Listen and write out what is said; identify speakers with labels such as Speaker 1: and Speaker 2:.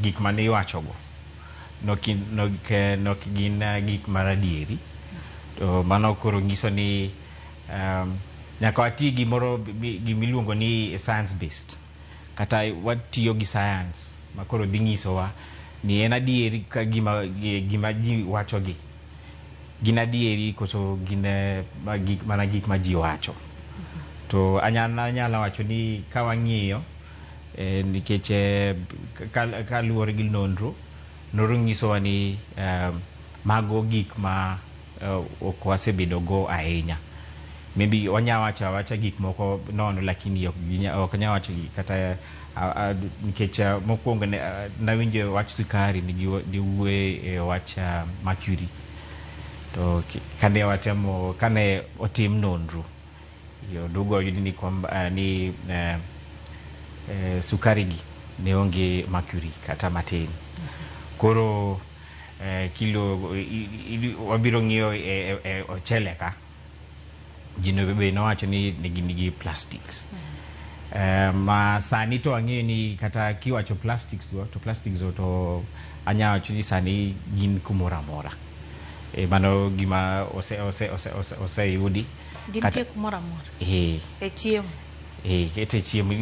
Speaker 1: gik mane iwachogo nok gin gik maradieri. To mano koro nyiso ni nyaka wati gimoro gimiluongo ni science based, kata watiyo gi science ma koro dhi nyisowa ni en adieri ka gima ji wachogi gin adieri koso gin mana gik ma ji wacho. To anyalo wacho ni ka wang'iyo nikech kaluwore gi nonro, nonro nyisowa ni mago gik ma ok wasebedo go ahinya. Maybe wanya wacho awacha gik moko nono, lakini ok nyal wacho kata nikech mokwongo nawinjo wach sukari ni wuoye e wach mercury. To kane watemo, kane otim nonro, oduogo oyud ni kwamba ni sukari gi ne onge mercury kata matin. Koro kilo wabiro ng'iyo e ochele ka ji be nowacho ni ne gin gi plastics. Ma sani to ang'eyo ni kata kiwacho plastics go, to plastics go to anya wacho ni sani gin kumoro amora. Mano gima oseyudi.
Speaker 2: Gintie kumoro amora?
Speaker 1: E.
Speaker 2: E chiemo?
Speaker 1: E, kete chiemo.